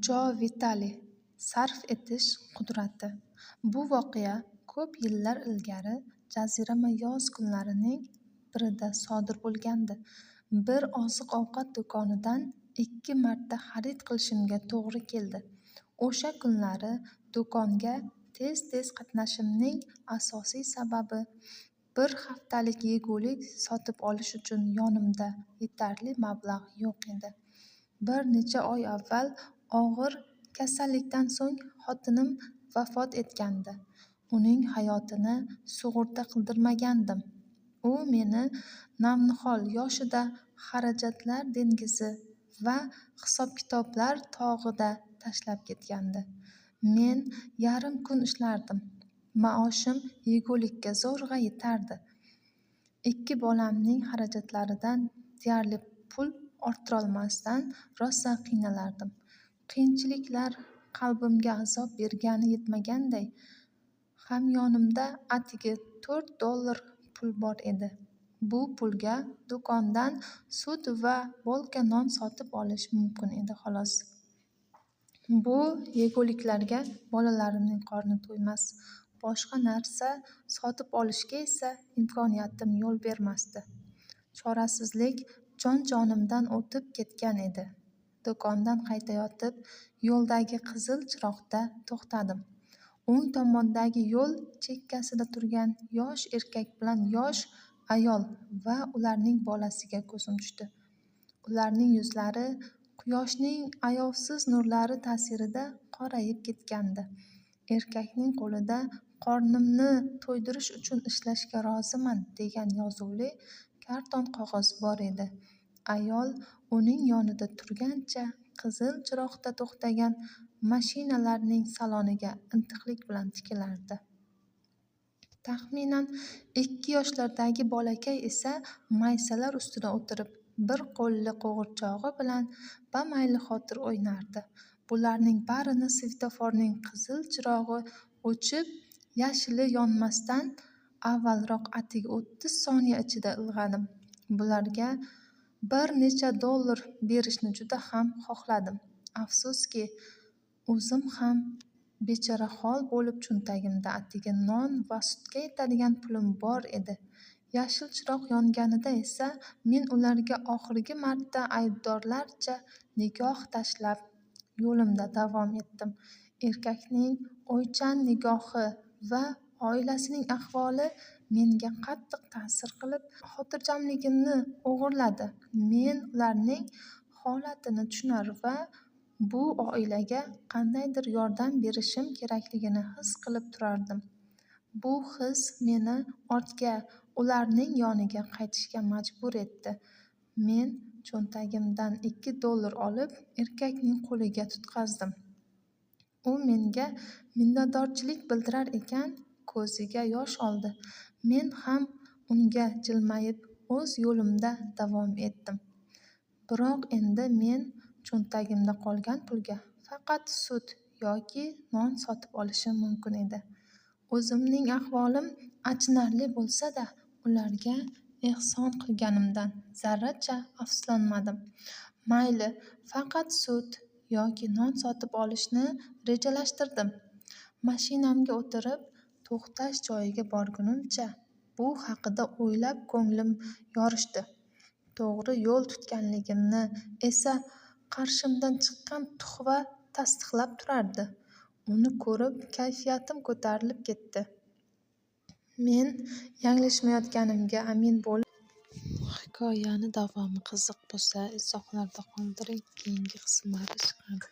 Jo Vitale. Sarf etish qudrati. Bu voqea ko'p yillar ilgari jazirama yoz kunlarining birida sodir bo'lgandi. Bir oziq-ovqat do'konidan 2 marta xarid qilishimga to'g'ri keldi. O'sha kunlari do'konga tez-tez qatnashimning asosiy sababi bir haftalik yegulik sotib olish uchun yonimda yetarli mablag' yo'q edi. Bir necha oy avval og'ir kasallikdan so'ng xotinim vafot etgandi. Uning hayotini sug'urta qildirmagandim. U meni navnihol yoshida xarajatlar dengizi va hisob-kitoblar tog'ida tashlab ketgandi. Men yarim kun ishlardim. Maoshim yegulikka zo'rg'a yetardi. 2 bolamning xarajatlaridan deyarli pul orttirolmasdan rosa qiynalardim. Qiyinchiliklar qalbimga azob bergani yetmaganday, hamyonimda atigi $4 pul bor edi. Bu pulga do'kondan sut va bolka non sotib olish mumkin edi xolos. Bu yeguliklarga bolalarimning qorni to'ymas, boshqa narsa sotib olishga esa imkoniyatim yo'l bermasdi. Chorasizlik jon-jonimdan o'tib ketgan edi. Do'kondan qaytayotib, yo'ldagi qizil chiroqda to'xtadim. O'ng tomondagi yo'l chekkasida turgan yosh erkak bilan yosh ayol va ularning bolasiga ko'zim tushdi. Ularning yuzlari quyoshning ayovsiz nurlari ta'sirida qorayib ketgandi. Erkakning qo'lida "Qornimni to'ydirish uchun ishlashga roziman" degan yozuvli karton qog'oz bor edi. Ayol uning yonida turgancha qizil chiroqda to'xtagan mashinalarning saloniga intiqlik bilan tikilardi. Taxminan 2 yoshlardagi bolakay esa maysalar ustida o'tirib, bir qo'lli qo'g'irchog'i bilan bamaylixotir o'ynardi. Bularning barini svetoforning qizil chirog'i o'chib, yashili yonmasdan avvalroq atigi 30 soniya ichida ilg'adim. Bularga bir necha dollar berishni juda ham xohladim. Afsuski, o'zim ham bechorahol bo'lib cho'ntagimda atigi non va sutga yetadigan pulim bor edi. Yashil chiroq yonganida esa men ularga oxirgi marta aybdorlarcha nigoh tashlab yo'limda davom etdim. Erkakning o'ychan nigohi va oilasining ahvoli menga qattiq ta'sir qilib, xotirjamligimni o'g'irladi. Men ularning holatini tushunar va bu oilaga qandaydir yordam berishim kerakligini his qilib turardim. Bu his meni ortga, ularning yoniga qaytishga majbur etdi. Men cho'ntagimdan $2 olib, erkakning qo'liga tutqazdim. U menga minnatdorchilik bildirar ekan, ko'ziga yosh oldi. Men ham unga jilmayib, o'z yo'limda davom etdim. Biroq endi men cho'ntagimda qolgan pulga faqat sut yoki non sotib olishim mumkin edi. O'zimning ahvolim achinarli bo'lsa-da, ularga ehson qilganimdan zarracha afsuslanmadim. Mayli, faqat sut yoki non sotib olishni rejalashtirdim. Mashinamga o'tirib, to'xtash joyiga borgunimcha bu haqida o'ylab ko'nglim yorishdi. To'g'ri yo'l tutganligimni esa qarshimdan chiqqan tuhfa tasdiqlab turardi. Uni ko'rib kayfiyatim ko'tarilib ketdi. Men yanglishmayotganimga amin bo'lib, Hikoyani davomi qiziq bo'lsa, izohlarda qoldiring, keyingi qismlari chiqadi.